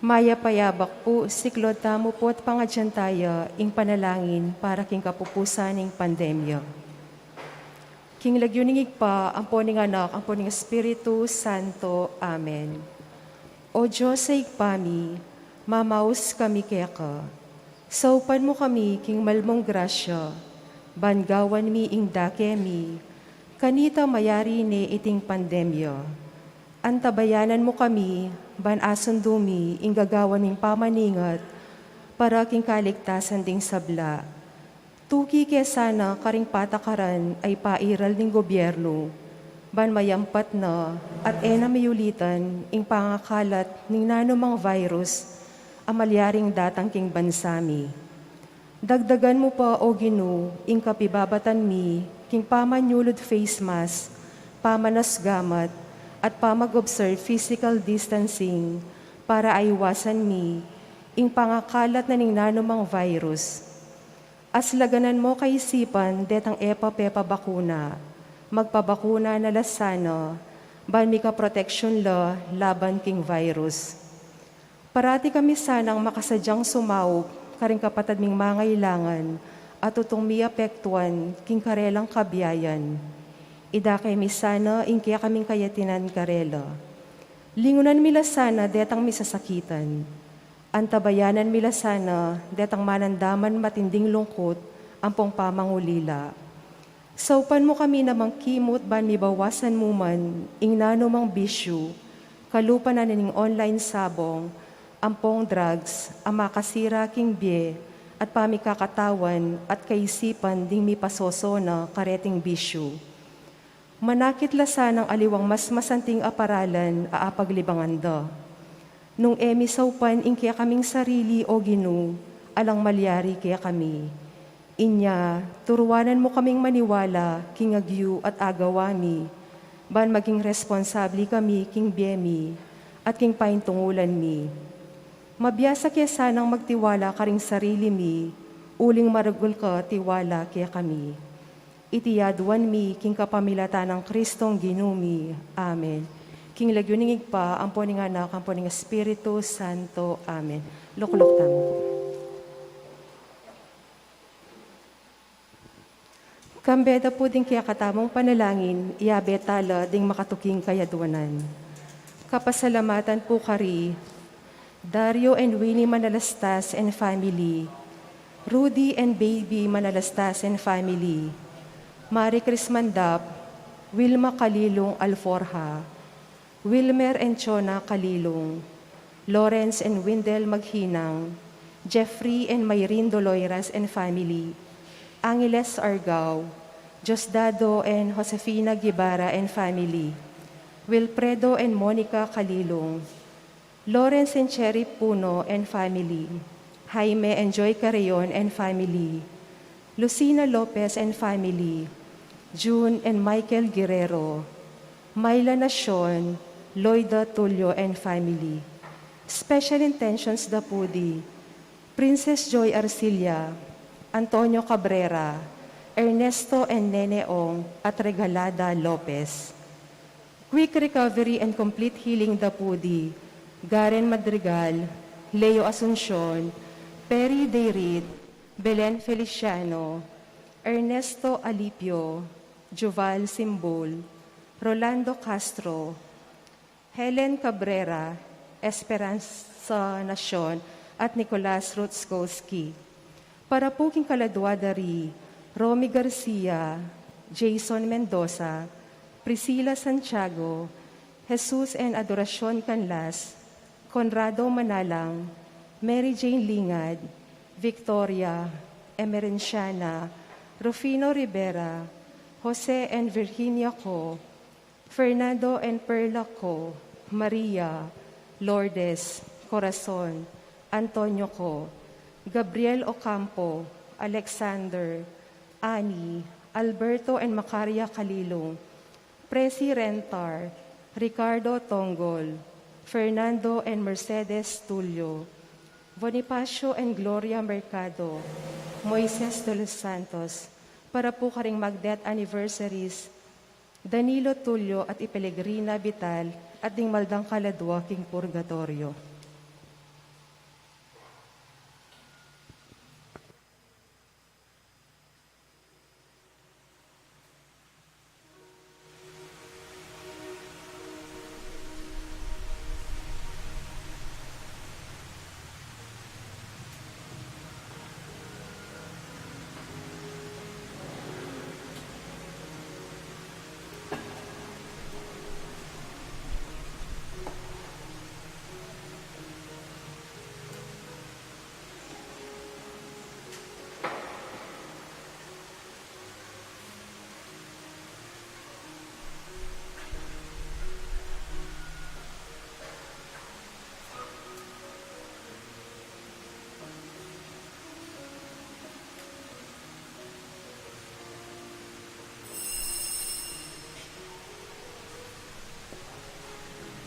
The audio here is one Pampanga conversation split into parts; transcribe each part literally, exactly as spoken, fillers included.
Mayap a yabak pu, siklaud tamu pu at pangadyan taya ing panalangin para king kapupusan ning pandemya. King lagyu ning Ibpa, ampo ning Anak, ampo ning Espiritu Santo. Amen. O Dios a Ibpa mi, mamaus kami keka. Saupan mu kami king mal mung grasya, ban gawan mi ing dake mi, kanita mayari ne iting pandemya. Antabayanan mu kami, ban asundu mi ing gagawan ming pamaningat para king kaligtasan ding sabla. Tuki ke sana karing patakaran a ipairal ning gobyernu, ban mayampat na at e na miulitan ing pangakalat ning nanumang virus a malyaring datang king bansa mi. Dagdagan mu pa, O Ginu, ing kapibabatan mi king pamanyulud face mask, pamanas gamat, at pamag-observe physical distancing para aiwasan mi ing pangakalat na ning nanumang virus. Aslaganan mu kaisipan detang e pa pepabakuna. Magpabakuna na la sana, ban mika proteksyun la laban king virus. Parati kami sanang makasadyang sumaup karing kapatad ming mangailangan a tutung miapektuan king karelang kabiayan. Idake mi sana ing kekaming kayatinan karela. Lingunan mi la sana detang misasakitan. Antabayanan mi la sana detang manandaman matinding lungkut ampong pamangulila. Saupan mu kami na mangkimut ban mibawasan mu man ing nanumang bisyu, kalupa na ning online sabong, ampong drugs, a makasira king bie at pamikakatawan at kaisipan ding mipasosona kareting bisyu. Manakit la sanang aliwang mas masanting a paralan a apaglibangan da. Nung e mi saupan ing kekaming sarili, O Ginu, alang malyari kekami. Inya, turuanan mu kaming maniwala king agyu at agawa mi, ban maging responsable kami king bie mi at king paintungulan mi. Mabiasa ke sanang magtiwala karing sarili mi, uling maragul ka tiwala kekami. Iti aduan mi king kapamilatan nang Kristong Ginu mi. Amen. King lagyu ning Ibpa, ampo ning Anak, ampo ning Espiritu Santo. Amen. Lukluk tamu pu. Kambe da pu ding kekatamung panalangin, iyabe tala ding makatuking kayaduanan. Kapasalamatan pu kari Dario and Winnie Manalastas and family, Rudy and Baby Manalastas and family, Marie Chris Mandap, Wilma Kalilong Alforja, Wilmer and Chona Kalilong, Lawrence and Windel Maghinang, Jeffrey and Myrin Doloiras and family, Angeles Argao, Diosdado and Josefina Guevara and family, Wilfredo and Monica Kalilong, Lawrence and Cherry Puno and family, Jaime and Joy Carreon and family, Lucina Lopez and family, June and Michael Guerrero, Myla Nacion, Loida Tulio and family. Special intentions da pu di Princess Joy Arcilla, Antonio Cabrera, Ernesto and Nene Ong at Regalada Lopez. Quick recovery and complete healing da pu di Garen Madrigal, Leo Asuncion, Perry Dayrit, Belen Feliciano, Ernesto Alipio, Juval Simbul, Rolando Castro, Helen Cabrera, Esperanza Nacion, at Nicolas Rutskowski. Para pu king kaladua da ri Romy Garcia, Jason Mendoza, Priscilla Santiago, Jesus and Adoracion Canlas, Conrado Manalang, Mary Jane Lingad, Victoria, Emerenciana, Rufino Rivera, Jose and Virginia Co, Fernando and Perla Co, Maria, Lourdes, Corazon, Antonio Co, Gabriel Ocampo, Alexander, Annie, Alberto and Macaria Kalilong, Presi Rentar, Ricardo Tonggol, Fernando and Mercedes Tulio, Bonifacio and Gloria Mercado, Moises de los Santos, para pu karing mag-death anniversaries, Danilo Tulio at i Pelegrina Vital, at ding maldang kaladua king purgatorio.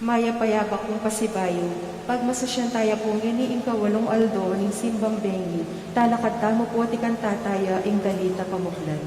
Mayap a yabak pung pasibayu, pagmasusyan taya pu ngeni ing kawalung aldo ning simbang bengi, talakad tamu pu at ikanta taya ing Dalita Pamuklan.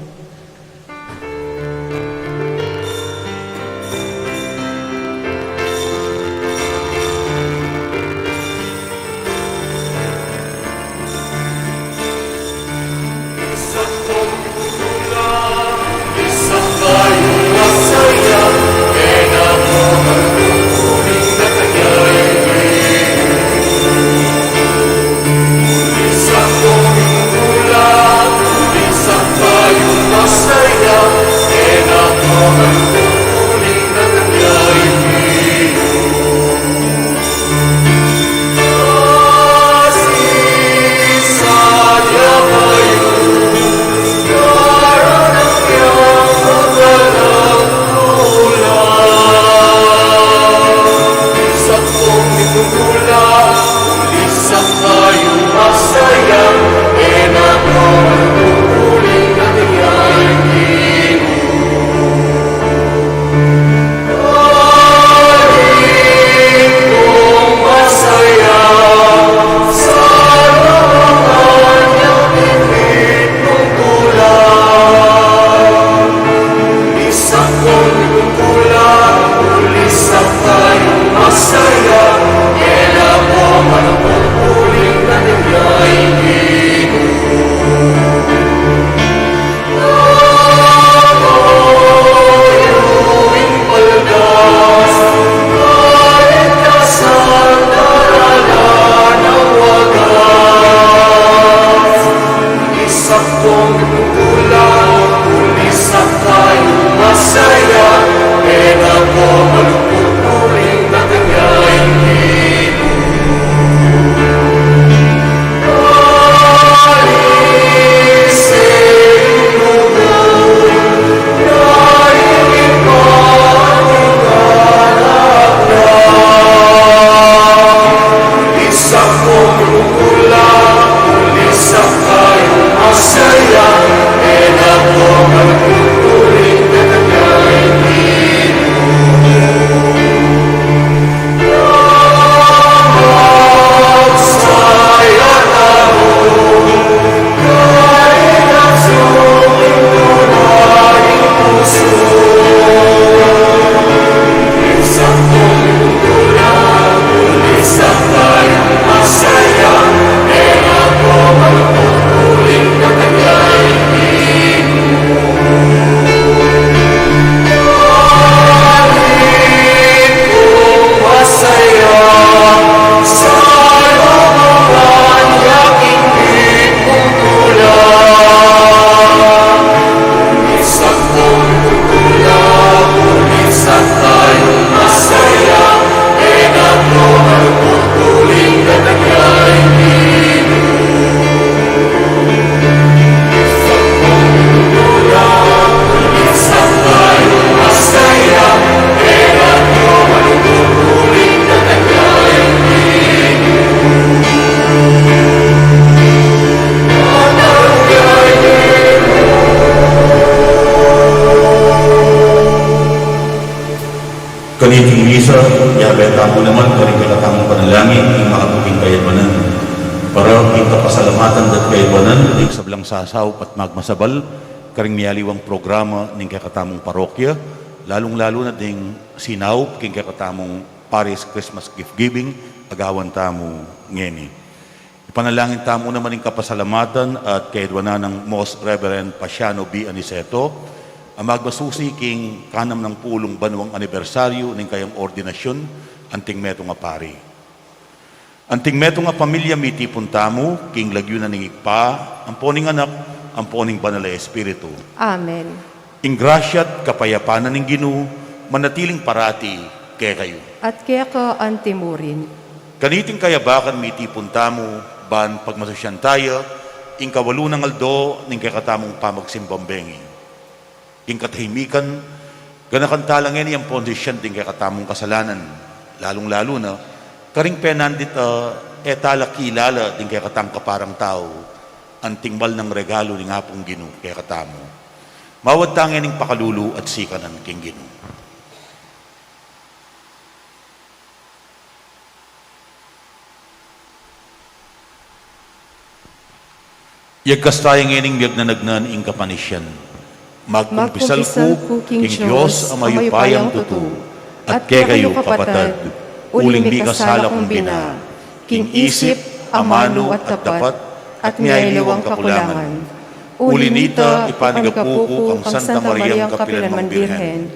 Kaniting misa, yabe tamu naman karing kekatamung panalangin ing makaputing kayadwanan. Para king kapasalamatan ding kayadwanan, ing sablang sasaup at magmasabal karing miyaliwang programa ning kekatamung parokya, lalung-lalu na ding sinaup king kekatamung Parish Christmas Gift Giving, agawan tamu ngeni. Ipanalangin tamu naman ing kapasalamatan at kayadwanan nang Most Reverend Pasiano B. Aniceto, a magmasusi king kanam nang pulung banwang anibersaryu ning kayang ordinasyun, anting metung a pari. Anting metung a pamilya, mitipun tamu king lagyu na ning Ibpa, ampo ning Anak, ampo ning Banal a Espiritu. Amen. Ing grasya at kapayapan na ning Ginu manatiling parati kekayu. At keka antimurin. Kaniting kayabakan mitipun tamu, ban pagmasusyan taya ing kawalu nang aldo ning kekatamung pamagsimbang bengi. King katahimikan, ganakan tala ngeni ing pondisyan ding kekatamung kasalanan, lalung-lalu na karing penandit a e tala kilala ding kekatang kaparang tau, anting mal nang regalu ning Apung Ginu kekatamu. Mawad ta ngening pakalulu at sikanan king Ginu. Yagkas taya ngening miyagnanagnan ing kapanisian. Magkumpisal ku king Dios a mayupayang tutu, at kekayu, kapatad, uling mikasala kung bina, king isip, amanu, at dapat, at miyaliwang kakulangan. Uli nita, ipanyawad ku kang Santa Mariang kapilanman Birhen,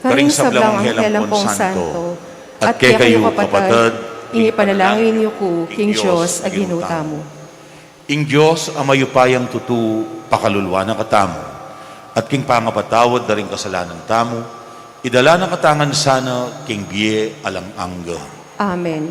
karing sablang anghel ampon santo, at kekayu, kapatad, ipanalangin yu ku king Dios a Ginu tamu. Ing Dios a mayupayang tutu, pakalulu na katamu, at king pangapatawad da ring kasalanan tamu, idala na katamu ngan sana king bie alang angga. Amen.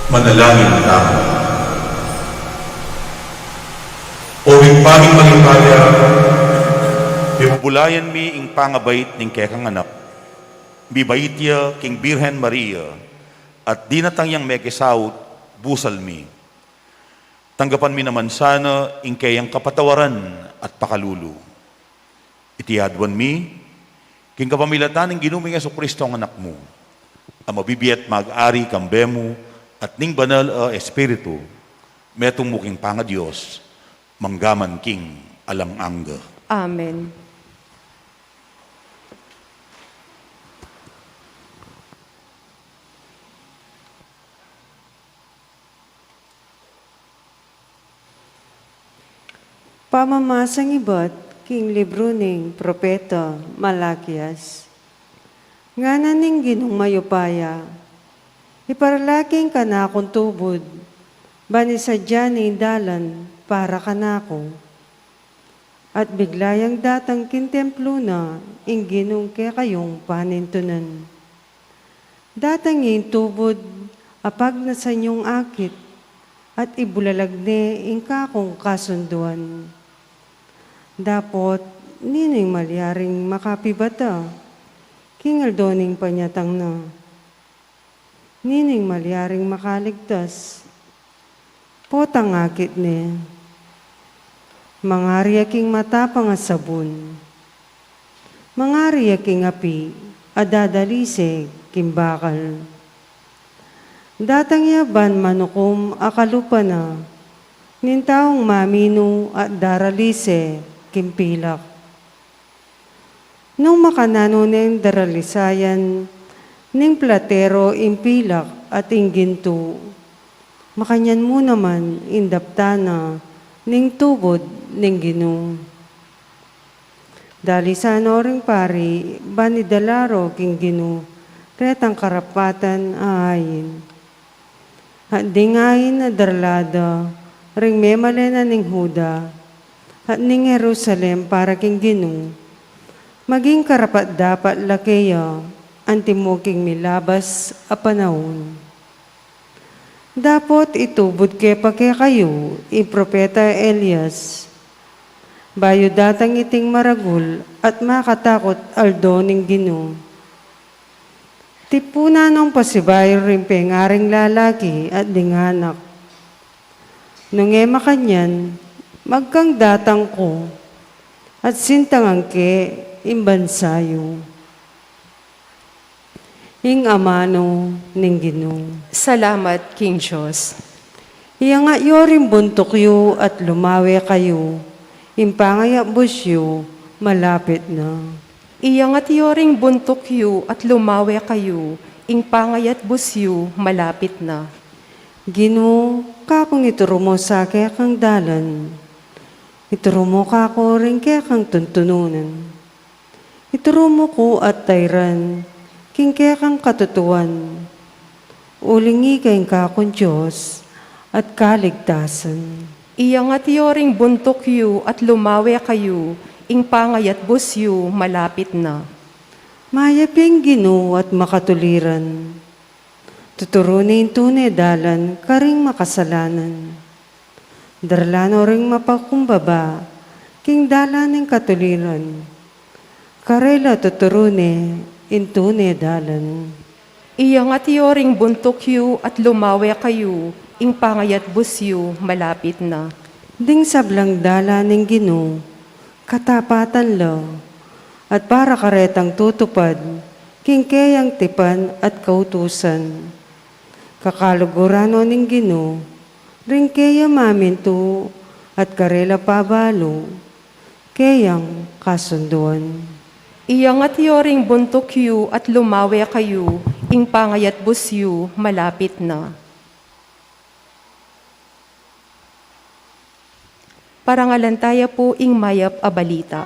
Manalangin tamu. O Ibpa ming malipaya, mibubulayan mi ing pangabait ning kekang Anak. Mibait ya king Birhen Maria, at dinatang yang mekisaut, busal mi. Tanggapan mi naman sana ing keyang kapatawaran at pakalulu. Iti aduan mi, king kapamilatan ning Ginu ming Jesucristo a Anak mu, a mabibie at mag-ari kambe mu at ning Banal a Espiritu, metung mu king pangaDios, manggaman king alang angga. Amen. Pamamasang ibat king libru ning propeta Malakias. Ngana ning Ginung mayupaya, iparala king kanakung tubud, ban isadya ne ing dalan para kanaku. At bigla yang datang king templu na ing Ginung kekayung panintunan. Datang ing tubud a pagnasan yung akit, at ibulalag ne ing kakung kasunduan. Dapot, ninu ing malyaring makapibata king aldo ning panyatang na? Ninu ing malyaring makaligtas? Potang akit ne. Mangari ya king matapang a sabun. Mangari ya king api a dadalise king bakal. Datang ya ban manukum a kalupa na ning taung maminu at daralise king pilak. Nung makananu neng daralisayan ning platero ing pilak at ing gintu, makanyan mu naman ing daptan na ning tubud ning Ginu. Dalisan no ring pari, ban idala ro king Ginu retang karapatan a ain. At ding ain a darala da ring memalen na ning Juda at ning Jerusalem para king Ginu, maging karapat-dapat la keya antimo king milabas a panaun. Dapot itubud ke pa kekayu ing propeta Elias, bayu datang iting maragul at makatakut aldo ning Ginu. Tipunan nong pasibayu ring pengaring lalaki at ding anak. Nung e makanyan, magkang datang ku, at sintangan ke ing bansa yu. Ing amanu ning Ginu. Salamat king Dios. Iyangat yo ring buntuk yu at lumawe kayu, ing pangayatbus yu malapit na. Iyangat yo ring buntuk yu at lumawe kayu, ing pangayatbus yu malapit na. Ginu, kakung ituru mu sa kekang dalan, ituru mu kaku ring kekang tuntunan. Ituru mu ku at tairan king kekang katutuan, uling ika ing kakung Dios at kaligtasan. Iyangat yo ring buntuk yu at lumawe kayu, ing pangayatbus yu malapit na. Mayap ing Ginu at makatuliran. Tuturu ne ing tune dalan karing makasalanan. Daralan no ring mapakumbaba king dalan ning katuliran. Karela tuturu ne ing tune dalan. Iyangat yo ring buntuk yu at lumawe kayu, ing pangayatbus yu malapit na. Ding sablang dalan ning Ginu, katapatan la, at para karetang tutupad king keyang tipan at kautusan. Kakaluguran no ning Ginu ring keya mamintu at karela pabalu keyang kasunduan. Iyangat yo ring buntuk yu at lumawe kayu, ing pangayatbus yu malapit na. Parangalan taya pu ing mayap a balita.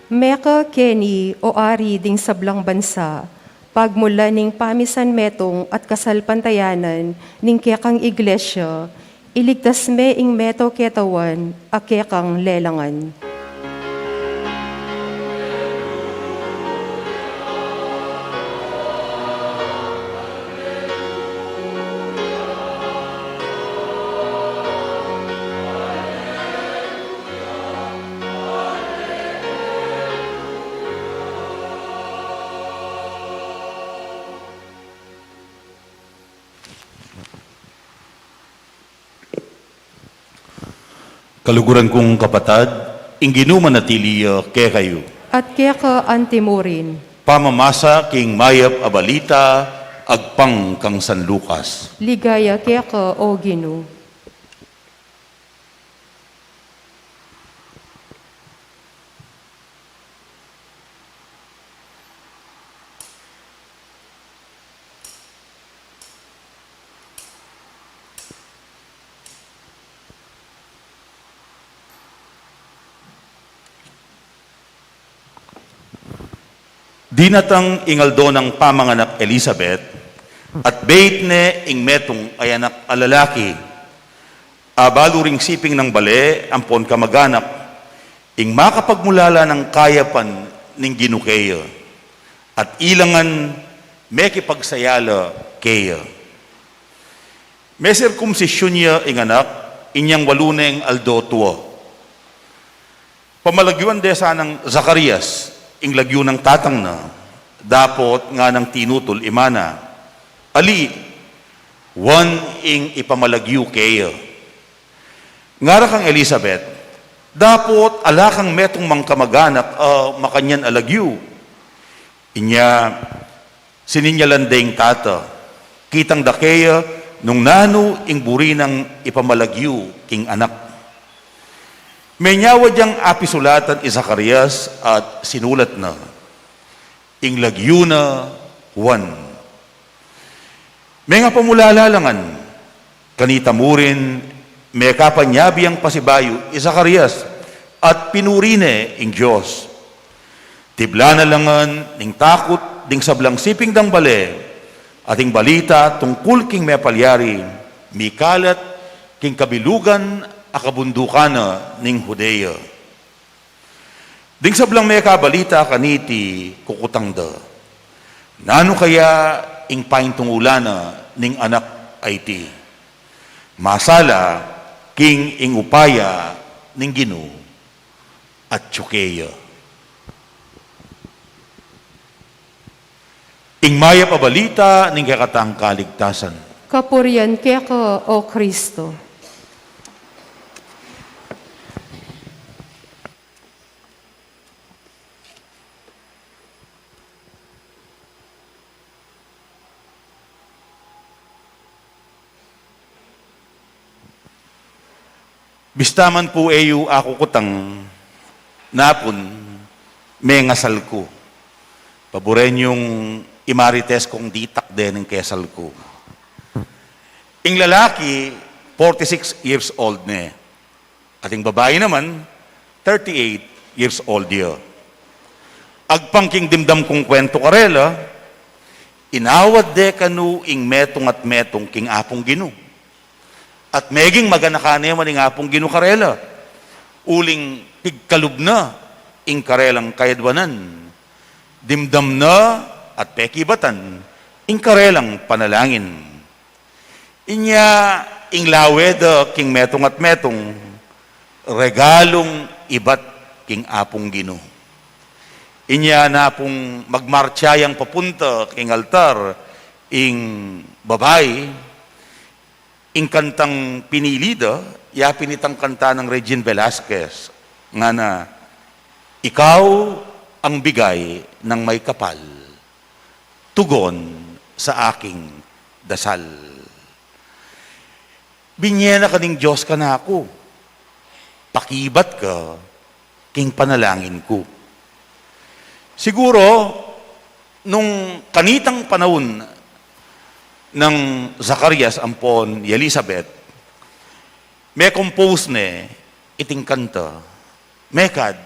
Meka keni, o Ari ding sablang bansa, pagmulan ning pamisan metung at kasalpantayanan ning kekang iglesia, iligtas me ing meto ketawan a kekang lelangan. Kaluguran kung kapatad, ing Ginu manatili ya kekayu. At keka anti mu rin. Pamamasa king mayap a balita agpang kang San Lucas. Ligaya keka, O Ginu. Dinatang ing aldo nang pamanganak Elizabeth, at beit ne ing metung a anak a lalaki. Abalu ring siping nang bale ampon kamaganak, ing makapagmulala nang kayapan ning Ginu keya, at ilangan mekipagsaya la keya. Mesirkumsisyun ya ing anak, inyang walu neng aldo tua. Pamalagyuan de sanang Zacarias ing lagyu nang tatang na, dapot nganang tinutul i Mana, "Ali, Juan ing ipamalagyu keya." Ngara kang Elizabeth, "Dapot ala kang metung mang kamaganak a makanyan a lagyu." Inya sininyalan de ing tata, kitang da keya nung nanu ing buri nang ipamalagyu king anak. Menyawad yang apisulatan i Zacarias at sinulat na, "Ing lagyu na Juan." Mengapamulala la ngan, kanita mu rin mekapanyabi yang pasibayu i Zacarias, at pinuri ne ing Dios. Tiblan na la ngan ning takut ding sablang siping dang bale, at ing balita tungkul king mepalyari mikalat king kabilugan a kabundukan na ning Judea. Ding sablang mekabalita kaniti kukutang da, "Nanu kaya ing paintungulan na ning anak a iti? Masala king ing upaya ning Ginu atyu keya." Ing mayap a balita ning kekatang kaligtasan. Kapurian keka, O Kristo. Bista man pu e yu aku kutang, napun mengasal ku. Paburen yung i Marites kung ditak de ning kesal ku. Ing lalaki, forty-six years old ne. At ing babai naman, thirty-eight years old ya. Agpang king dimdam kung kwentu karela, inawad de kanu ing metung at metung king Apung Ginu. At meging maganakan ne man ing Apung Ginu karela, uling pigkalub na ing karelang kayadwanan. Dimdam na at pekibatan ing karelang panalangin. Inya ing lawe da king metung at metung, regalung ibat king Apung Ginu. Inya napung magmartsa yang papunta king altar ing babai, ing kantang pinili da, ya pin itang kanta nang Regine Velasquez, ngana, "Ikaw ang bigay ng may kapal, tugon sa aking dasal." Binye na ka ning Dios kanaku, pakibat ka king panalangin ku. Siguro, nung kanitang panaun nang Zacarias ampon i Elizabeth, me-compose ne iting kanta. Mekad,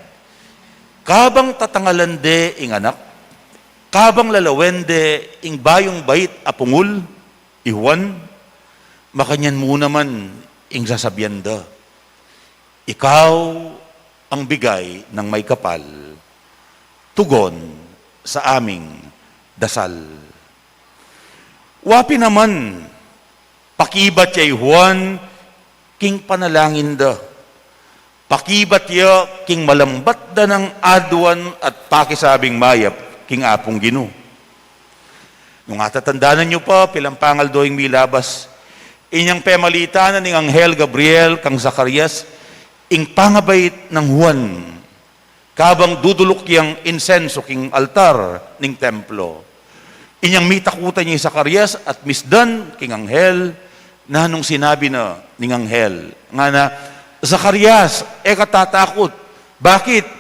kabang tatangalan de ing anak, kabang lalawen de ing bayung bait a pungul, i Juan, makanyan mu naman ing sasabian da, "Ikaw ang bigay ng may kapal, tugon sa aming dasal." Wa pin naman, pakibat ya i Juan king panalangin da. Pakibat ya king malambat da nang aduan at pakisabing mayap king Apung Ginu. Nung atatandanan yu pa, pilang pangaldo ing milabas, inyang pemalita na ning anghel Gabriel kang Zacarias, Ing pangabait nang Juan, kabang duduluk yang insenso king altar ning templo, inyang mitakutan ya i Zacarias at misdan king anghel, nanung sinabi na ning anghel, ngana, "Zacarias, e ka tatakut." Bakit?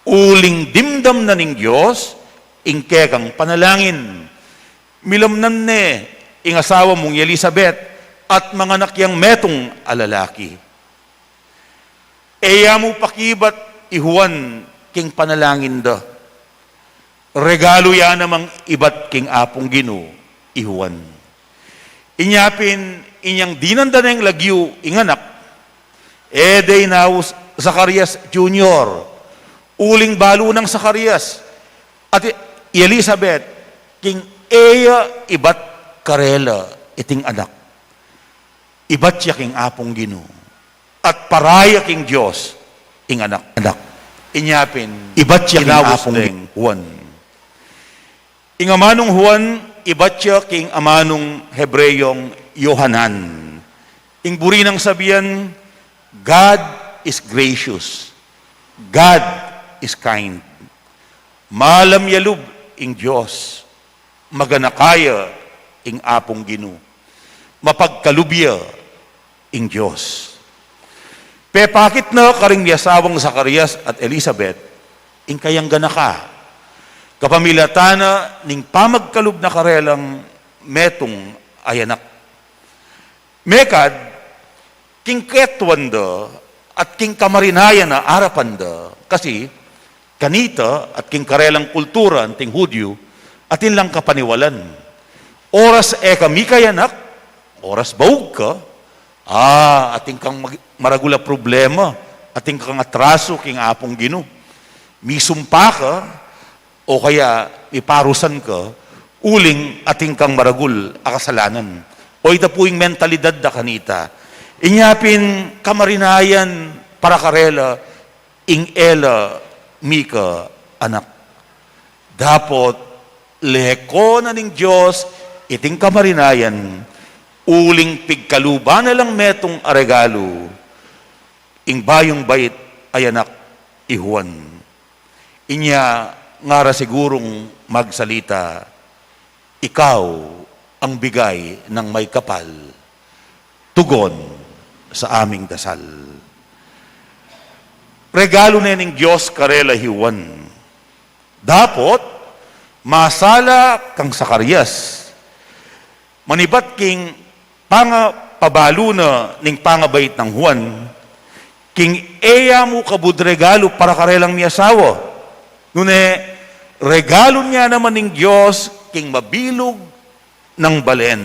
Uling dimdam na ning Dios ing kekang panalangin. Milamnan ne ing asawa mung i Elisabet, at manganak yang metung a lalaki. E ya mu pakibat i Juan king panalangin da. Regalu ya namang ibat king Apung Ginu i Juan. Inya pin, inyang dinan da neng lagyu ing anak, e de inaus Zacarias Junior, uling balu nang Zacarias at i Elisabet king e ya ibat karela iting anak. Ibat ya king Apung Ginu, at para ya king Dios ing anak. Anak. Inya pin, ibat ya king inaus Apung deng Juan. Ing amanung Juan, ibat ya king amanung Hebreyong Yohanan. Ing buri nang sabian, "God is gracious. God is kind." Malam ya lub ing Dios. Maganaka ya ing Apung Ginu. Mapagkalub ya ing Dios. Pepakit na karing miasawang Zacarias at Elisabet ing kayang ganaka, kapamilatan na ning pamagkalub na karelang metung a anak. Mekad, king ketuan da at king kamarinayan a arapan da, kasi kanita at king karelang kultura anting Hudyu, atin lang kapaniwalan. Oras e ka mikayanak, oras baug ka, a, atin kang mag-, maragul a problema, atin kang atraso king Apung Ginu. Misumpa ka, o kaya miparusan ka, uling atin kang maragul a kasalanan. O, ita pu ing mentalidad da kanita. Inya pin kamarinayan para karela ing e la mika anak. Dapot leko na ning Dios iting kamarinayan, uling pigkaluban na lang metung a regalu ing bayung bait a anak i Juan. Inya ngara sigurung magsalita, "Ikaw ang bigay ng may kapal, tugon sa aming dasal." Regalu ne ning Dios karela hi Juan. Dapot masala kang Zacarias. Manibat king pangapabalu na ning pangabait nang Juan, king e ya mu kabud regalu para karelang miasawa. Nune, regalu ne naman ning Dios king mabilug nang balen.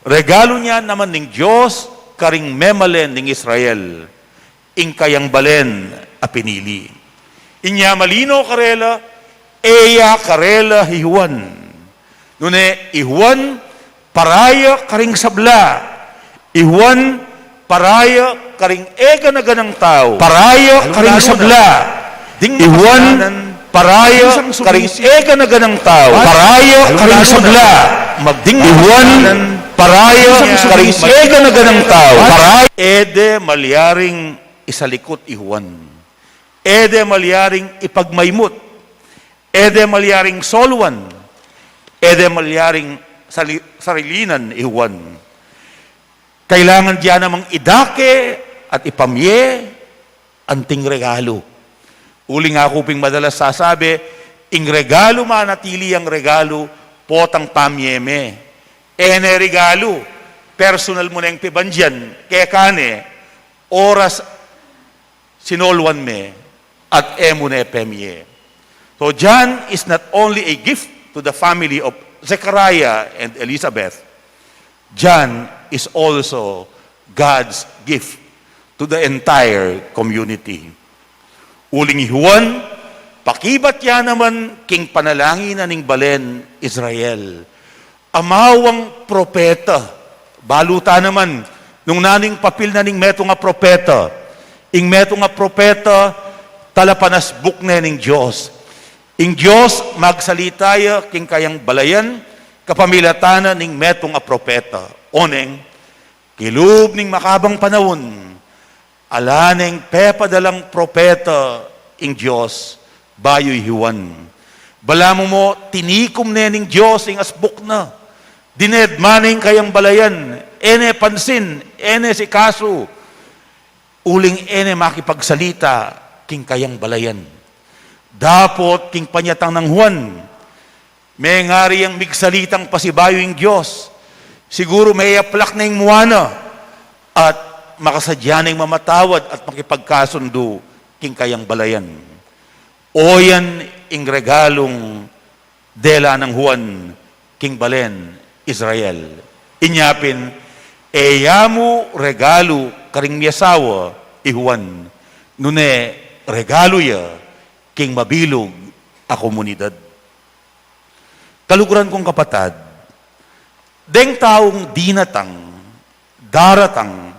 Regalu ne naman ning Dios karing memalen ning Israel, ing kayang balen a pinili. Inya malino karela, e ya karela hi Juan. Nune, i Juan para ya karing sabla. I Juan para ya karing e gana-ganang tau. Para ya karing sabla. I Juan para ya karing e gana-ganang tau. Para ya karing sabla. I Juan para ya karing e gana-ganang tau. Para ya. E de malyaring isalikut i Juan. E de malyaring ipagmaymut. E de malyaring soluan. E de malyaring sali-, sarilinan i Juan. Kailangan da namang idake at ipamye anting regalu. Uling aku ping madalas sasabi, ing regalu manatili yang regalu, potang pamye me. E ne regalu, personal mu neng pibandian, keka ne, oras sinoluan me at e mu ne pemye. So John is not only a gift to the family of Zechariah and Elizabeth, John is also God's gift to the entire community. Uling i Juan, pakibat ya naman king panalangin na ning balen Israel. Amawang propeta. Balu ta naman nung nanu ing papil na ning metung a propeta. Ing metung a propeta, talapanasbuk ne ning Dios. Ing Dios magsalita ya king kayang balayan kapamilatan na ning metung a propeta. Oneng, kilub ning makabang panaun, Ala neng pepadalang propeta ing Dios bayu i Juan. Balamu mo, tinikum ne ning Dios ing asbuk na. Dinedma ne ing kayang balayan, e ne pansin, e ne sikasu, uling e ne makipagsalita king kayang balayan. Dapot king panyatang nang Juan, mengari yang migsalitang pasibayu ing Dios. Siguru meyaplak ne ing mua na at makasadya neng mamatawad at makipagkasundu king kayang balayan. Oyan ing regalung dela nang Juan king balen Israel. Inya pin, e ya mu regalu karing miasawa i Juan, nune regalu ya king mabilug a komunidad. Kaluguran kung kapatad, deng taung dinatang, daratang,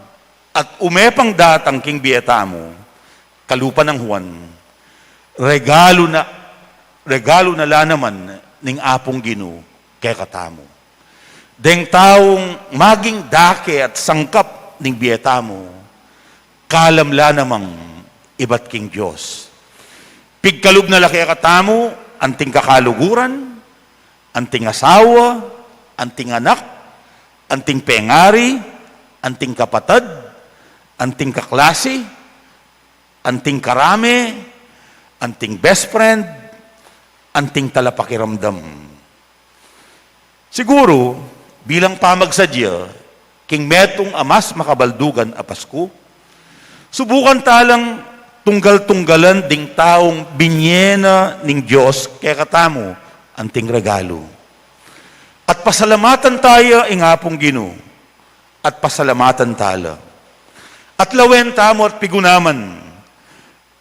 at ume pang datang king bie tamu, kalupa nang Juan, regalu na, regalu na la naman ning Apung Ginu kekatamu. Deng taung maging dake at sangkap ning bie tamu, kalam la namang ibat king Dios. Pigkalub na la kekatamu anting kakaluguran, anting asawa, anting anak, anting pengari, anting kapatad, anting kaklasi, anting karame, anting best friend, anting talapakiramdam. Siguru, bilang pamagsadya king metung a mas makabaldugan a Pasku, subukan talang tunggal-tunggalan ding taung binie na ning Dios kekatamu anting regalu. At pasalamatan taya ing Apung Ginu, at pasalamatan tala. At lawen tamu at pigunaman,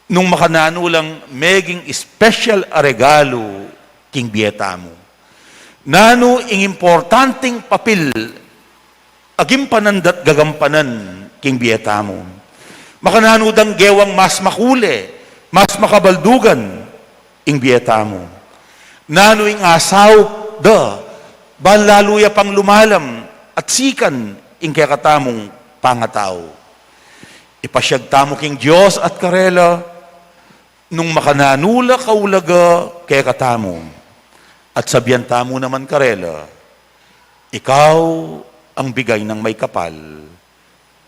nung makananu lang meging special a regalu king bie tamu. Nanu ing importanting papil a gimpanan da't gagampanan king bie tamu? Makananu dang gewang mas makule, mas makabaldugan ing bie tamu? Nanu ing asaup da, ban lalu ya pang lumalam at sikan ing kekatamung pangatau? Ipasyag tamu king Dios at karela, nung makananu la kaulaga kekatamu, at sabian tamu naman karela, "Ikaw ang bigay ng may kapal,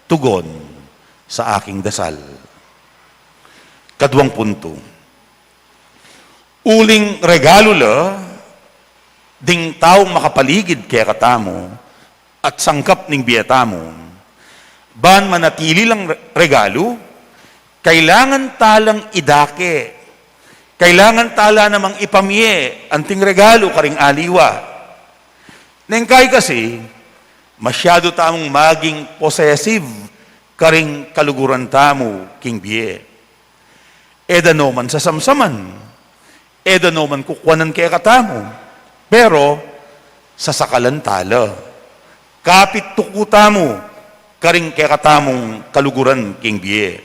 tugon sa aking dasal." Kaduang punto. Uling regalu la ding taung makapaligid kekatamu at sangkap ning bie tamu, ban manatili lang re-, regalu, kailangan talang idake. Kailangan tala namang ipamie anting regalu karing aliwa. Neng kai kasi, masyadu tamung maging possessive karing kaluguran tamu king bie. E da no man sasamsaman, e da no man kukuanan kekatamu, pero sasakalan tala. Kapit tuku tamu karing kekatamung kaluguran king bie.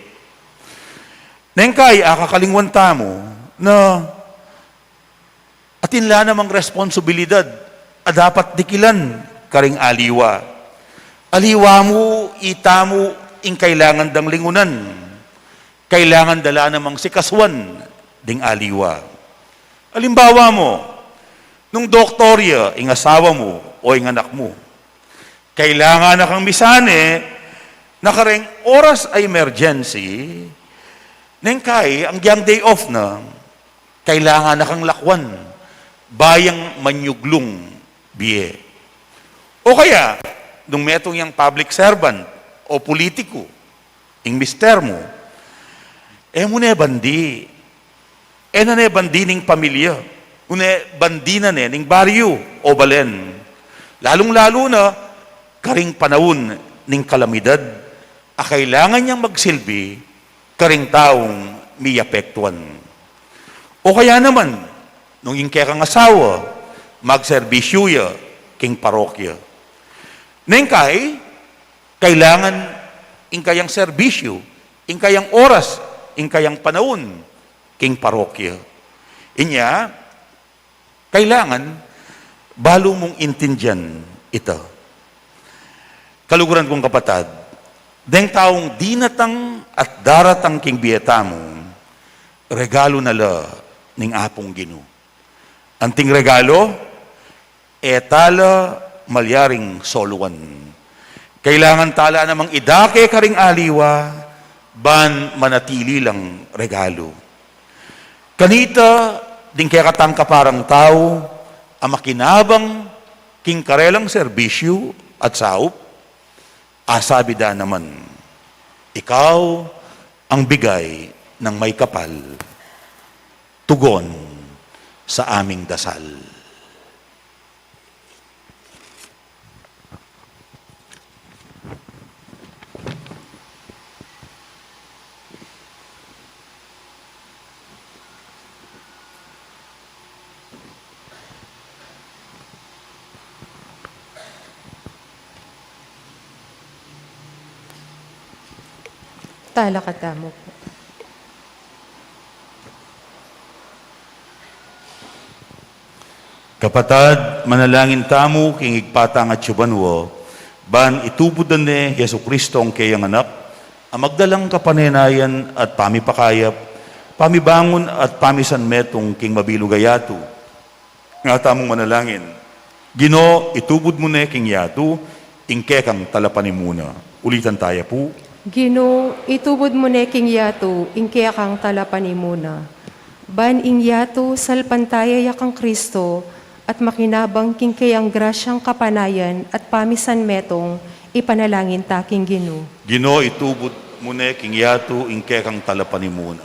Neng kai, akakalingwan tamu na atin la namang responsibilidad a dapat dikilan karing aliwa. Aliwa mu, itamu ing kailangan dang lingunan. Kailangan da la namang sikasuan ding aliwa. Alimbawa mu, nung doktor ya ing asawa mu o ing anak mu, kailangan na kang misane na kareng oras a emergency, neng kai, agyang day off na, kailangan na kang lakwan, ba yang manyuglung bie. O kaya, nung metung yang public servant o pulitiku, ing mister mu, e mu ne bandi, e na ne bandi ning pamilya, o ne bandi na ne ning baryu o balen. Lalung-lalu na karing panaun ning kalamidad, a kailangan yang magsilbi karing taung miyapektuan. O kaya naman, nung ing kekang asawa, magserbisyu ya king parokya. Neng kai, kailangan ing kayang serbisyu, ing kayang oras, ing kayang panaun, king parokya. Inya, kailangan balu mung intindian ita. Kaluguran kung kapatad, deng taung dinatang, at daratang king bie tamu, regalu na la ning Apung Ginu. Anting regalu, e tala malyaring soluan. Kailangan tala namang idake karing aliwa, ban manatili lang regalu. Kanita, ding kekatang kaparang tau, a makinabang king karelang serbisyu at saup, asabi da naman, "Ikaw ang bigay ng may kapal, tugon sa aming dasal." Talakad tamu pu. Kapatad, manalangin tamu king Ibpa tang atsu banua, ban itubud na ne Jesucristo a keyang Anak, a magdalang kapanenayan at pamipakayap, pamibangun at pamisanmetung king mabilug a yatu. Nga tamung manalangin. Ginu, itubud mu ne king yatu ing kekang talapanimuna. Ulitan taya pu. Ginu, itubud mu ne king yatu ing kekang talapanimuna. Ban ing yatu salpantaya ya kang Kristo, at makinabang king keyang grasyang kapanayan at pamisanmetung, ipanalangin ta king Ginu. Ginu, itubud mu ne king yatu ing kekang talapanimuna.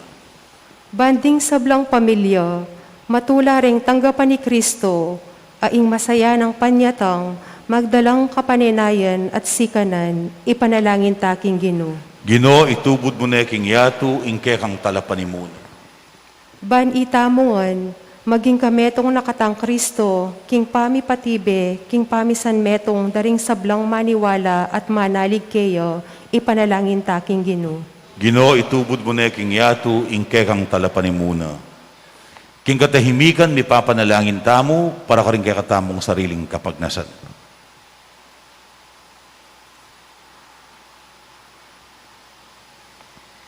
Ban ding sablang pamilya, matula reng tanggapan i Kristo, a ing masayanang panyatang, magdalang kapanenayan at sikanan, ipanalangin ta king Ginu. Ginu, itubud mu ne king yatu ing kekang talapanimuna. Ban itamu ngan, maging kametung na katang Kristo, king pamipatibe, king pamisanmetung da ring sablang maniwala at manalig keya, ipanalangin ta king Ginu. Ginu, itubud mu ne king yatu ing kekang talapanimuna. King katahimikan, mipapanalangin tamu para karing kekatamung sariling kapagnasan.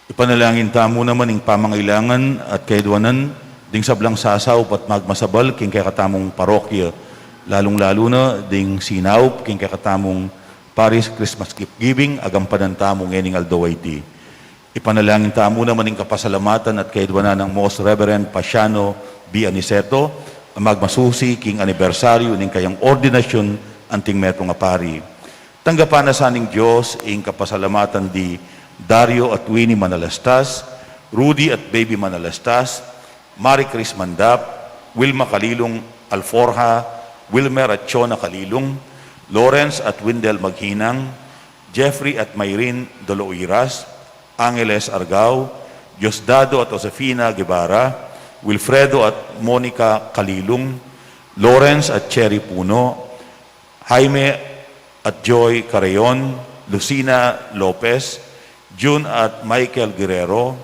Ipanalangin tamu naman ing pamangailangan at kaidwanan ding sablang sasaup at magmasabal king kekatamung parokya, lalung-lalu na ding sinaup king kekatamung Parish Christmas Gift Giving a gampanan tamu ngening aldo a iti. Ipanalangin tamu naman ing kapasalamatan at kaidwanan nang Most Reverend Pasiano B. Aniceto, a magmasusi king anibersaryu ning kayang ordinasyun anting metung a pari. Tanggapan na sa ning Dios ing kapasalamatan di Dario at Winnie Manalastas, Rudy at Baby Manalastas, Marie Chris Mandap, Wilma Kalilung Alforja, Wilmer at Chona Kalilung, Lawrence at Windel Maghinang, Jeffrey at Myrin Doloiras, Angeles Argao, Diosdado at Josefina Guevara, Wilfredo at Monica Kalilung, Lawrence at Cherry Puno, Jaime at Joy Carreon, Lucina Lopez, June at Michael Guerrero,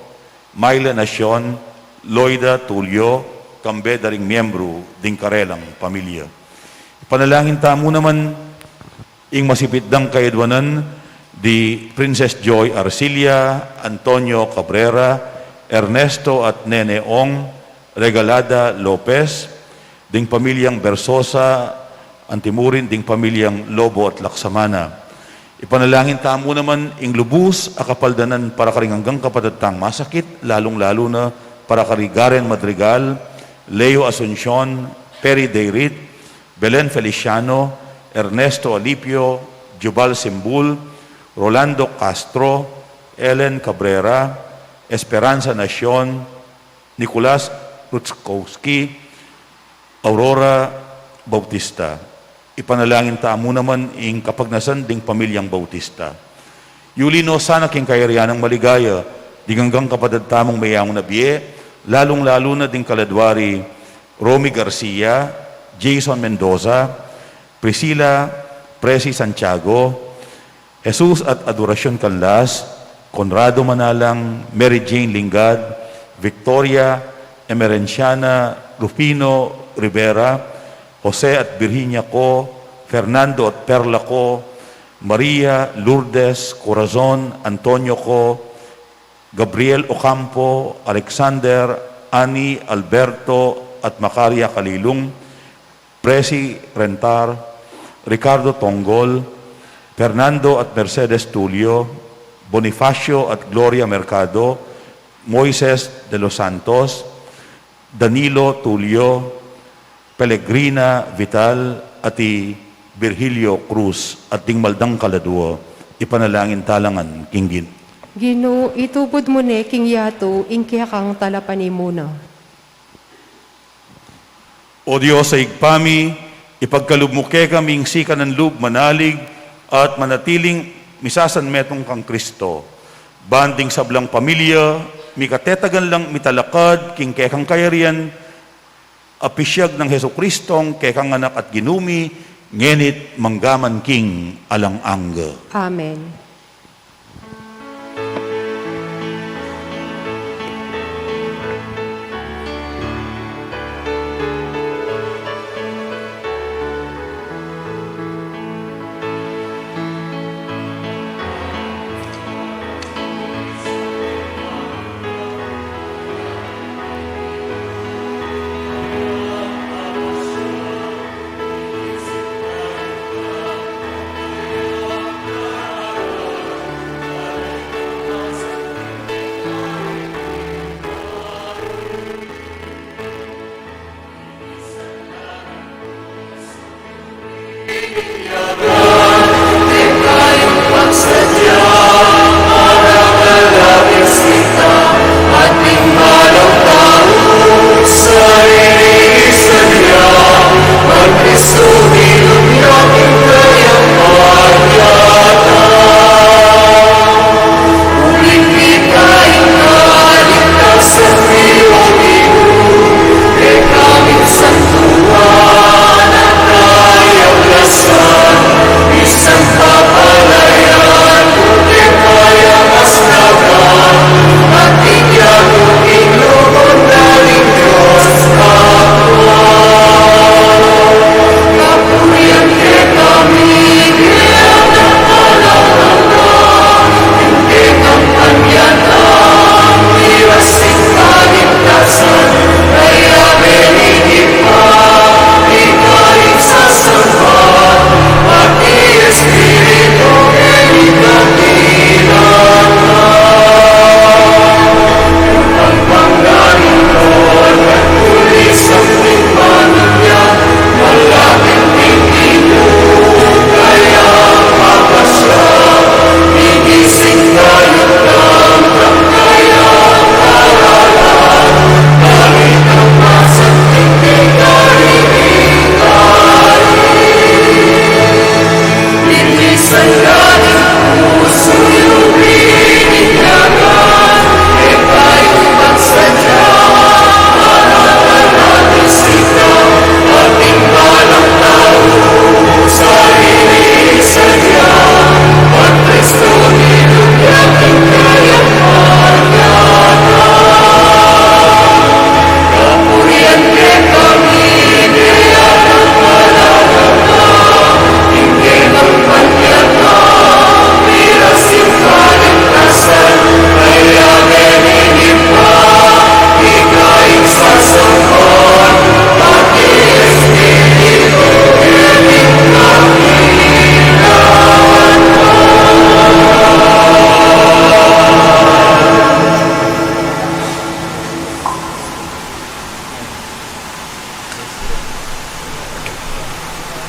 Myla Nacion, Loida Tulio, kambe da ring miyembru ding karelang pamilya. Ipanalangin tamu naman ing masipit dang kaidwanan di Princess Joy Arcilia, Antonio Cabrera, Ernesto at Nene Ong, Regalada Lopez, ding pamilyang Bersosa, antimurin ding pamilyang Lobo at Laksamana. Ipanalangin tamu naman ing lubus a kapaldanan para karing anggang kapatad tang masakit, lalung-lalu na para kari Garen Madrigal, Leo Asuncion, Perry Dayrit, Belen Feliciano, Ernesto Alipio, Jubal Simbul, Rolando Castro, Ellen Cabrera, Esperanza Nacion, Nicolas Rutkowski, Aurora Bautista. Ipanalangin tamu naman ing kapagnasan ding pamilyang Bautista. Yuli no sana king kayarian nang maligaya ding anggang kapatad tamung meyaun a bie, lalung-lalu na ding kaladwa ri Romy Garcia, Jason Mendoza, Priscilla Presi Santiago, Jesus at Adoracion Canlas, Conrado Manalang, Mary Jane Lingad, Victoria Emerenciana, Rufino Rivera, Jose at Virginia Co, Fernando at Perla Co, Maria Lourdes Corazon, Antonio Co, Gabriel Ocampo, Alexander, Ani, Alberto, at Macaria Kalilung, Presi Rentar, Ricardo Tonggol, Fernando at Mercedes Tulio, Bonifacio at Gloria Mercado, Moises de los Santos, Danilo Tulio, Pelegrina Vital, at i Virgilio Cruz, at ding maldang kaladua, ipanalangin talangan king Gin- Ginu, itubud mu ne king yatu ing kekang talapanimuna. O Dios a Ibpa mi, ipagkalub mu kekami ing sikanan lub manalig at manatiling misasanmetung kang Kristo. Ban ding sablang pamilya, mikatetagan lang mitalakad king kekang kayarian, a pisiag nang Jesucristong kekang Anak at Ginu mi, ngeni't manggaman king alang angga. Amen.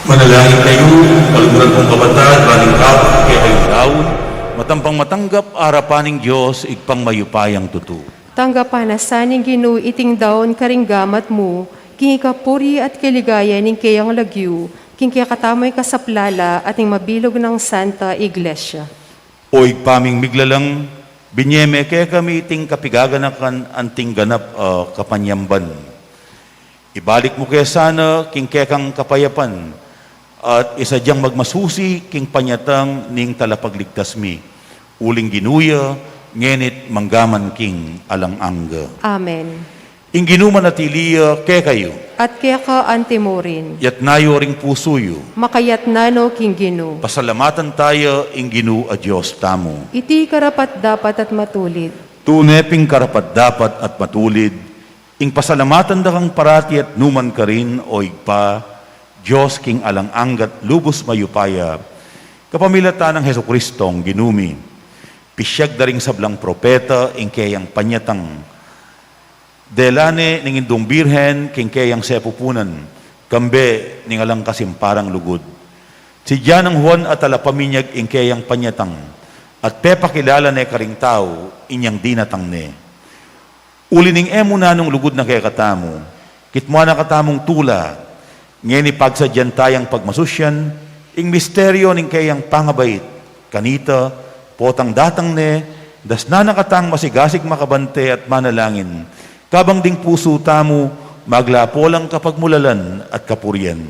Manalangin kayu, kaluguran kung kapatad, ban ing kabud kekayu daun, matampang matanggap arapan ning Dios, Ibpang mayupayang tutu. Tanggapan na sa ning Ginu iting daun karing gamat mu, king ikapuri at kaligayan ning keyang lagyu, king kekatamung kasaplalan at ning mabilug nang Santa Iglesia. O Ibpa ming miglalang, binye me kekami iting kapigaganakan anting ganap a kapanyamban. Ibalik mu ke sana king kekang kapayapan, at isadyang magmasusi king panyatang ning Talapagligtas mi. Uling Ginu ya, ngeni't manggaman king alang angga. Amen. Ing Ginu manatili ya kekayu. At keka antimurin. Yatna yu ring pusu yu. Makayatna no king Ginu. Pasalamatan taya ing Ginu a Dios tamu. Iti karapat-dapat at matulid. Tune pin karapat-dapat at matulid ing pasalamatan da kang parati at numan karin, O Ibpa, Dios king alang angga at lubus mayupaya, kapamilatan nang Jesucristong Ginu mi. Pisiag da ring sablang propeta ing keyang panyatang. Dela ne ning Indung Birhen king keyang sepupunan, kambe ning alang kasimparang lugud. Sidya nang Juan a talapaminyag ing keyang panyatang, at pepakilala ne karing tau inyang dinatang ne. Uli ning e mu nanung lugud na kekatamu, kitmuan na katamung tula, ngeni pagsadyan tayang pagmasusyan ing misteryo ning keyang pangabait. Kanita, potang datang ne, dasnan na katang masigasig makabante at manalangin, kabang ding pusu tamu maglapo lang kapagmulalan at kapurian.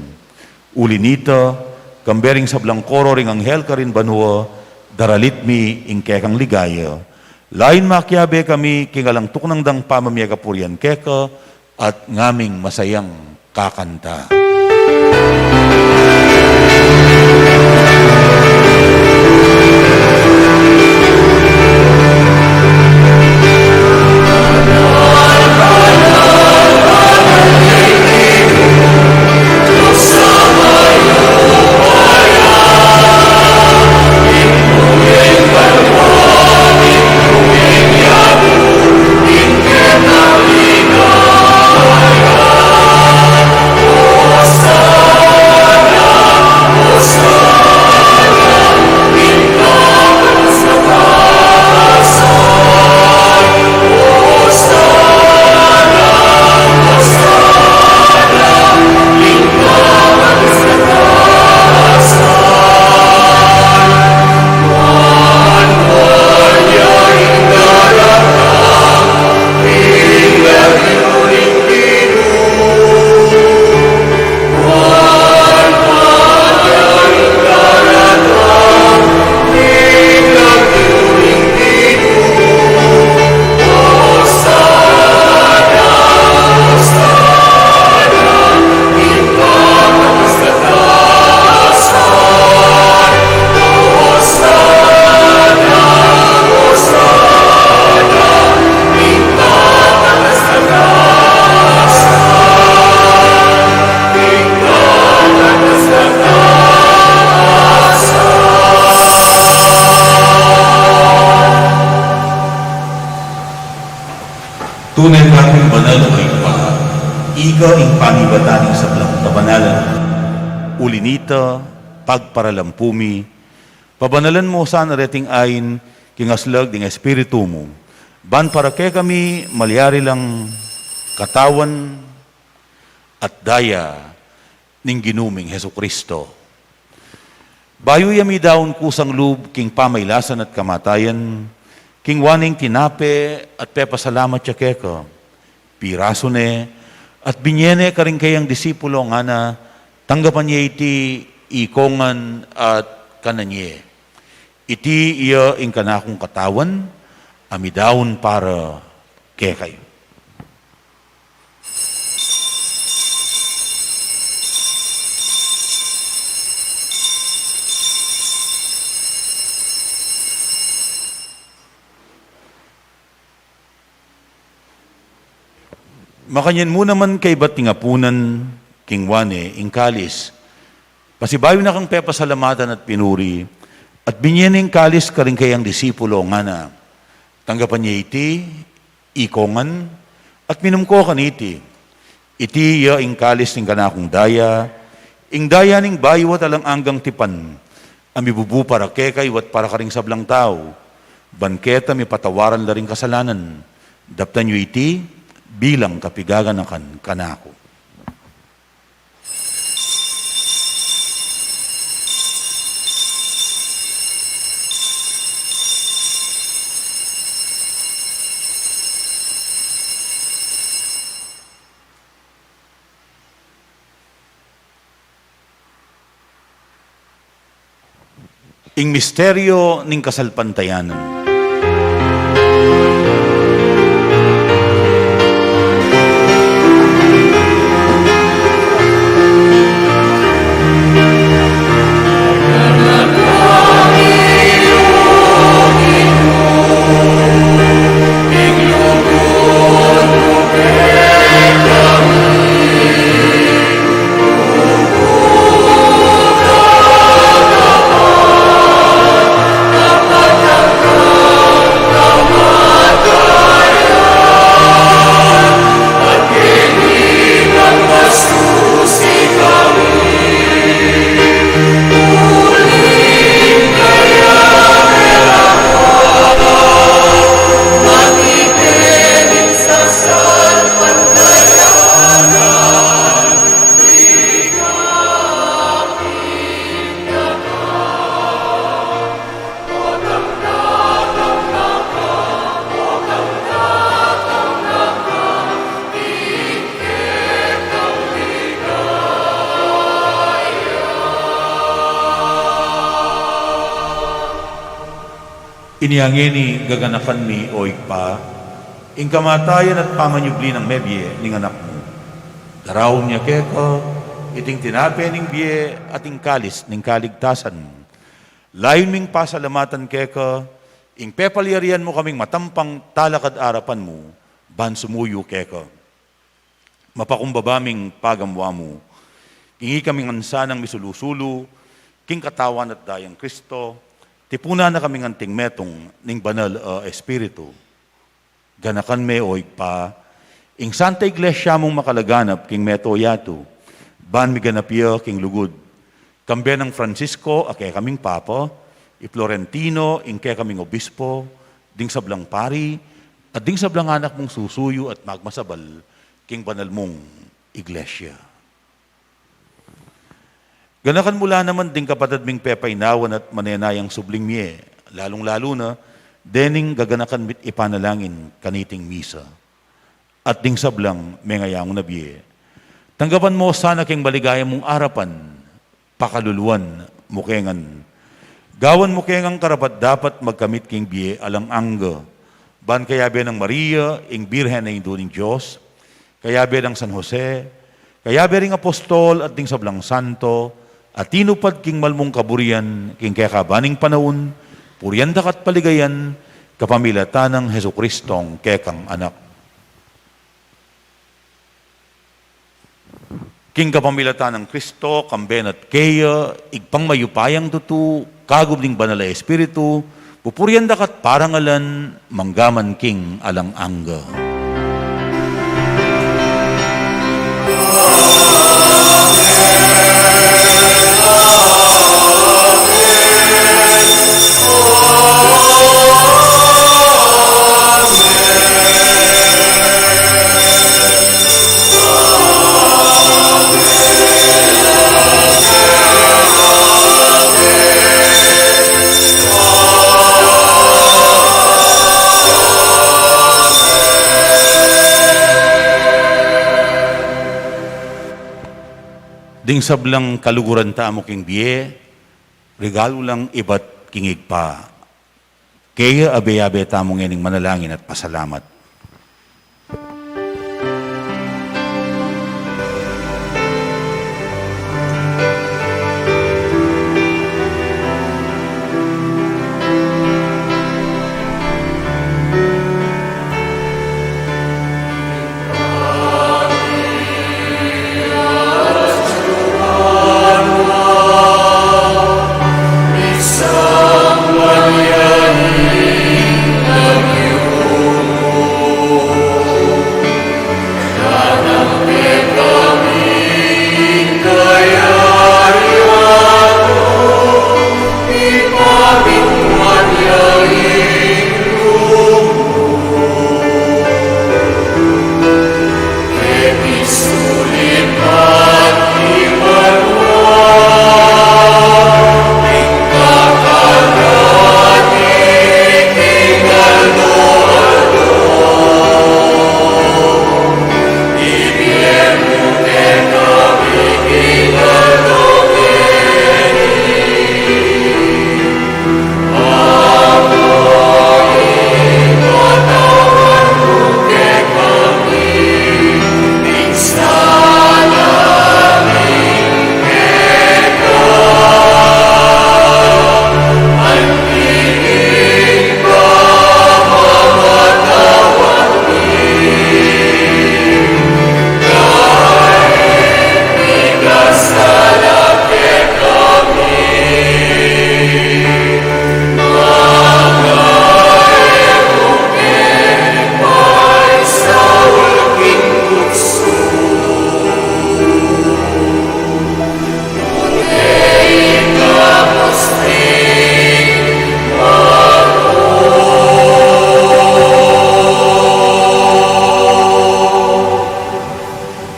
Uli nita, kambe ring sablang koro ring anghel karin banua, daralit mi ing kekang ligaya. Lain makiabe kami king alang tuknang dang pamamie kapurian keka, at ngaming masayang kakanta. Tune ka pin banal, O Ibpa, ika ing panibatan ning sablang kabanalan. Uli nita, pagparalampu mi, pabanalan mu sana reting ain king aslag ding Espiritu mu, ban para kekami malyari lang katawan at daya ning Ginu ming Jesucristo. Bayu ya midaun kusang lub king pamailasan at kamatayan, kinua ne ing tinape at pepasalamat ya keka, pirasu ne, at binye ne karing keyang disipulo, ngana, tanggapan ye iti, ikong ngan at kanan ye. Iti iya ing kanakung katawan, a midaun para kekayu. Makanyan mu naman kaybat ning apunan, kinua ne ing kalis, pasibayu na kang pepasalamatan at pinuri, at binye ne ing kalis karing keyang disipulo, ngana, tanggapan ye iti, ikong ngan, at minum ko kaniti. Iti ya ing kalis ning kanakung daya, ing daya ning bayu at alang anggang tipan, a mibubu para kekayu at para karing sablang tau, ban keta mipatawaran la ring kasalanan. Daptan yu iti bilang kapigaganakan kanaku. Ing misteryo ning kasalpantayanan. Inya ngeni gaganakan mi, o Ibpa, ing kamatayan at pamanyubli nang mebie ning Anak mu. Daraun mi keka iting tinape ning bie at ing kalis ning kaligtasan. Layun ming pasalamatan keka ing pepalyarian mu kaming matampang talakad arapan mu ban sumuyu keka. Mapakumbaba ming pagamu-amu, king ikami ngan sanang misulu-sulu king Katawan at Dayang Kristo, tipunan na kaming anting metung ning Banal a Espiritu. Ganakan me, o Ibpa, ing Santa Iglesia mung makalaganap king mabilug a yatu, ban miganap ya king lugud, kambe nang Francisco a kekaming Papa, i Florentino ing kekaming Obispo, ding sablang pari, at ding sablang anak mung susuyu at magmasabal king banal mung Iglesia. Ganakan mu la naman ding kapatad ming pepainawan at manenayang subling mie, lalung-lalu na dening gaganakan mi't ipanalangin kaniting misa, at ding sablang mengayangu na bie. Tanggapan mu sana king maligaya mung arapan, pakaluluan mu ke ngan. Gawan mu ke ngang karapat-dapat magkamit king bie alang angga, ban kayabe nang Maria, ing Birhen a Indu ning Dios, kayabe nang San Jose, kayabe ring apostol at ding sablang santo a tinupad king malmung kaburian king kekaban ning panaun, purian da ka at paligayan kapamilatan nang Jesucristong kekang Anak. King kapamilatan nang Kristo, kambe na at keya, Ibpang mayupayang tutu, kagum ning Banal a Espiritu, pupurian da ka at parangalan, mangga man king alang angga. Ding sablang kaluguran tamu king bie, regalu lang ibat king Ibpa. Kaya abe-abe tamu ngening manalangin at pasalamat.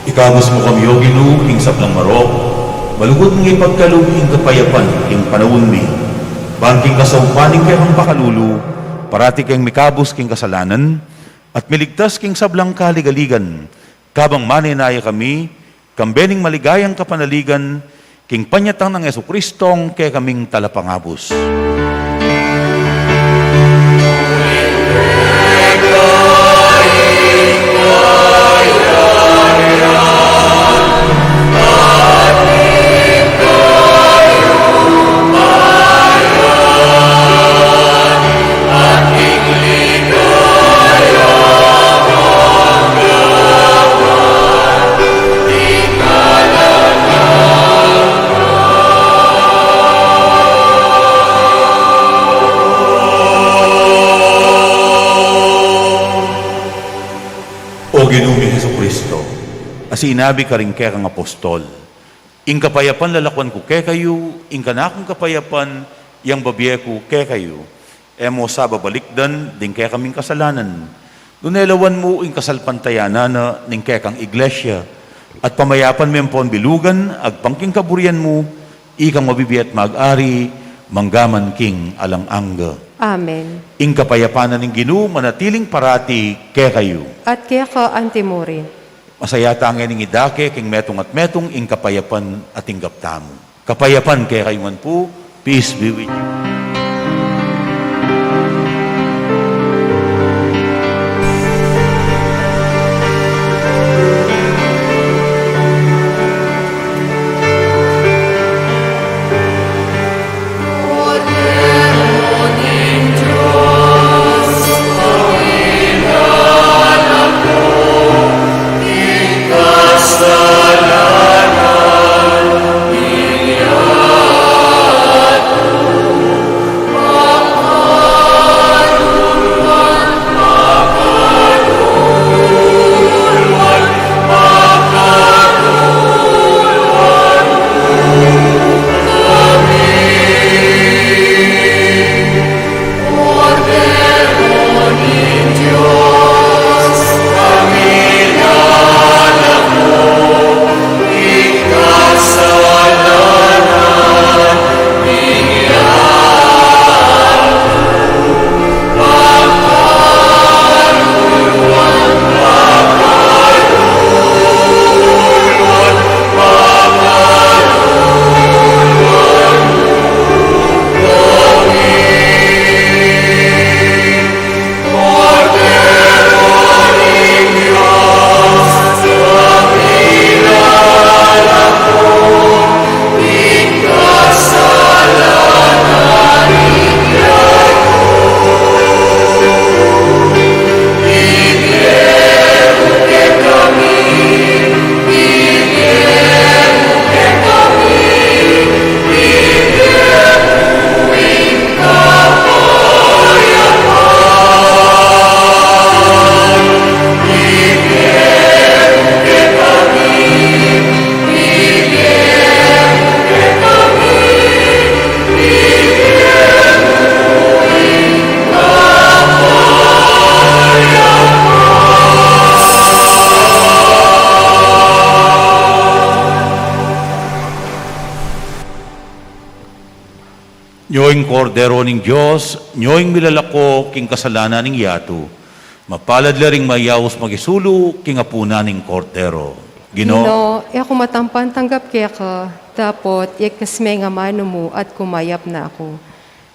Ikabus mu kami, O Ginu, king sablang marok, malugud mung ipagkalub ing kapayapan king panaun mi, ban king kasaupan ning kekang pakalulu, parati keng mikabus king kasalanan, at miligtas king sablang kaligaligan, kabang manenaya kami, kambe ning maligayang kapanaligan, king panyatang nang Jesucristong kekaming Talapangabus. Ginu ming Jesucristo, a sinabi karing kekang apostol, "Ing kapayapan lalakuan ku kekayu, ing kanakung kapayapan yang bibie ku kekayu." E mu sa babalikdan ding kekaming kasalanan, nune lawan mu ing kasalpantayanan na ning kekang iglesia, at pamayapan me ampon bilugan agpang king kaburian mu, ikang mabibie at mag-ari, mangga man king alang angga. Amen. Ing kapayapan na ning Ginu manatiling parati kekayu. At keka anti mu rin. Masaya ta ngening idake king metung at metung ing kapayapan a tinggap tamu. Kapayapan kekayu ngan pu, peace be with you. Nyo ing Kordero ning Dios, nyo ing milalako king kasalanan ning yatu. Mapalad la ring mayaus makisulu king apunan ning Kordero. Ginu, Ginu, e ku matampan tanggap keka, dapot ikes me ing amanu mu at kumayap na ku.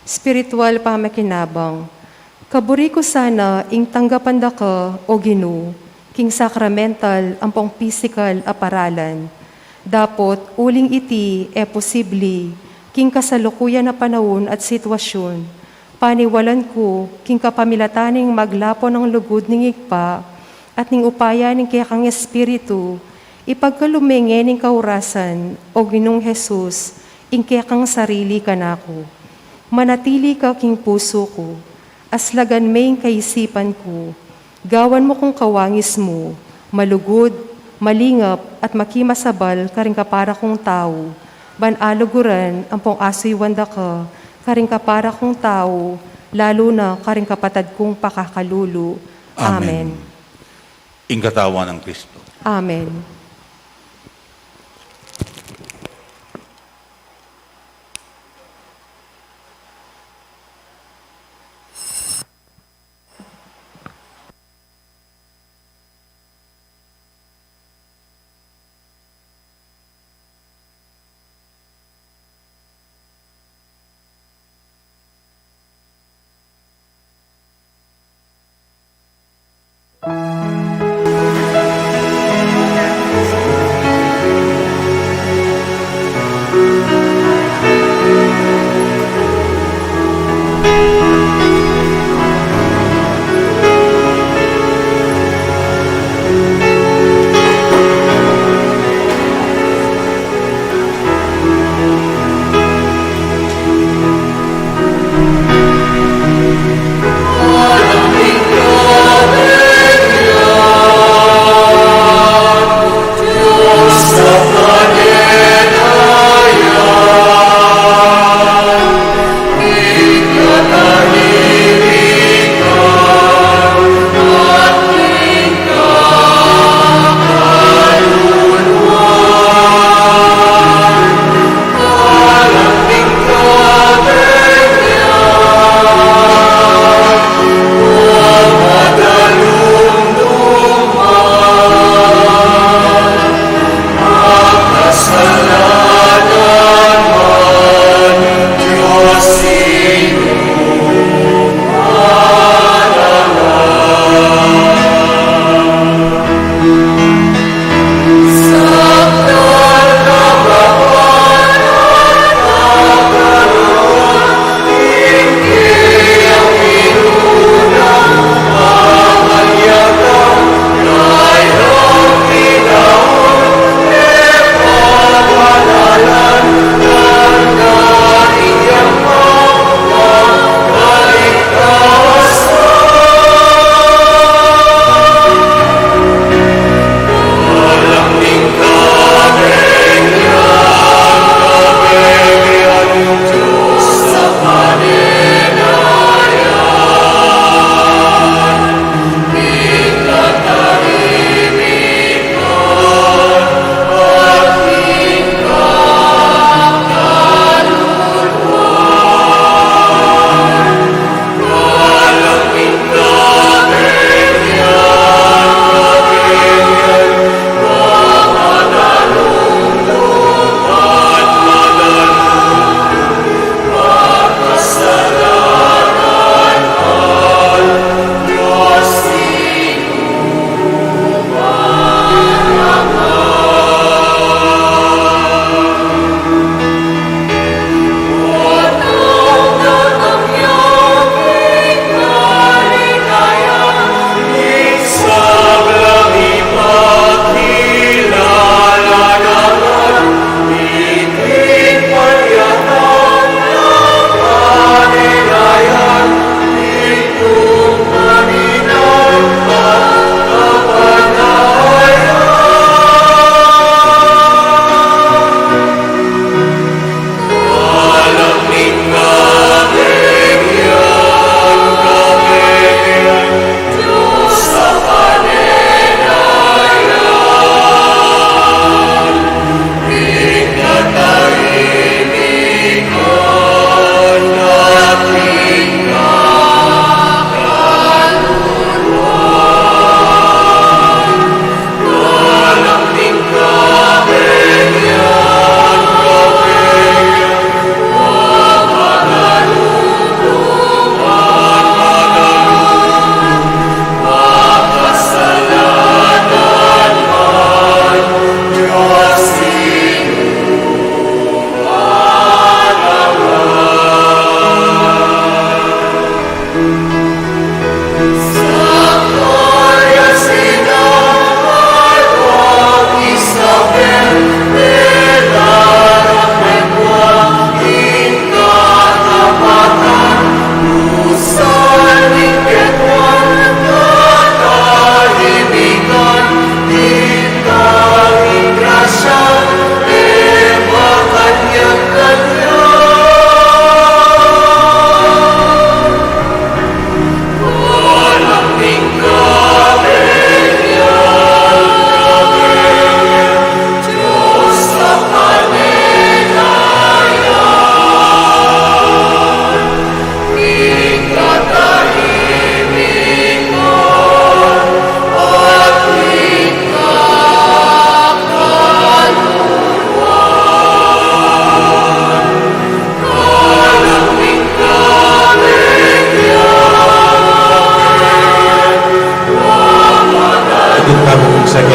Espiritual pamakinabang. Kaburi ku sana ing tanggapan da ka, O Ginu, king sakramental ampong pisikal a paralan. Dapot uling iti e posibli king kasalukuyan a panaun at sitwasyun, paniwalan ku king kapamilatan ning maglapun a lugud ning Ibpa at ning upaya ning kekang Espiritu, ipagkalub me ngening kaurasan, O Ginung Jesus, ing kekang sarili kanaku. Manatili ka king pusu ku, aslagan me ing kaisipan ku, gawan mu kung kawangis mu, malugud, malingap, at makimasabal karing kapara kung tau, ban aluguran ampong asuyuan da ka karing kapara kung tau, lalu na karing kapatad kung pakakalulu. Amen. Amen. Ing katawan nang Kristo. Amen.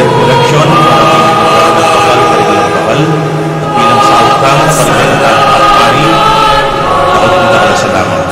Koleksyon, bakal, bakal, at bilang saup na, sa pari, dakal pung dakal a salamat.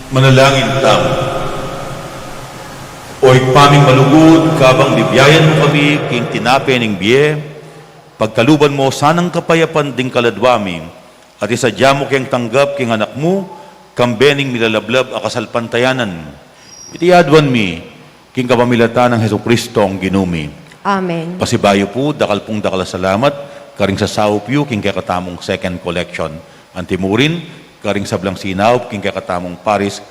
Manalangin tamu. O Ibpa ming malugud, kabang bibiayan mu kami king tinape ning bie, pagkaluban mu sanang kapayapan ding kaladwa mi, at isadia mu keng tanggap king Anak mu, kambe ning milalablab a kasalpantayanan. Iti aduan mi king kapamilatan nang Jesucristong Ginu mi. Amen. Pasibayu pu, dakal pung dakal a salamat karing sasaup yu king kekatamung second collection. Antimurin, karing sablang sinaup king kekatamung parish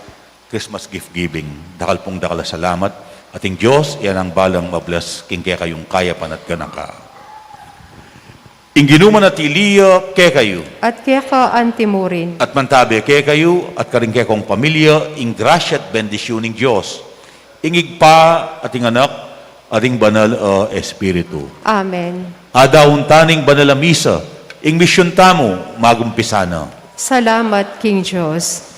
Christmas gift giving. Dakal pung dakal a salamat, at ing Dios, iya nang balang mablas king kekayung kayapan at ganaka. Ing Ginu manatili ya kekayu. At keka antimurin. At mantabe kekayu, at karing kekong pamilya, ing grasya at bendisyun ning Dios, ing Ibpa, at ing Anak, at ing Banal a Espiritu. Amen. Adawun ta ning banal a misa, ing misyun tamu, magumpisa na. Salamat king Dios.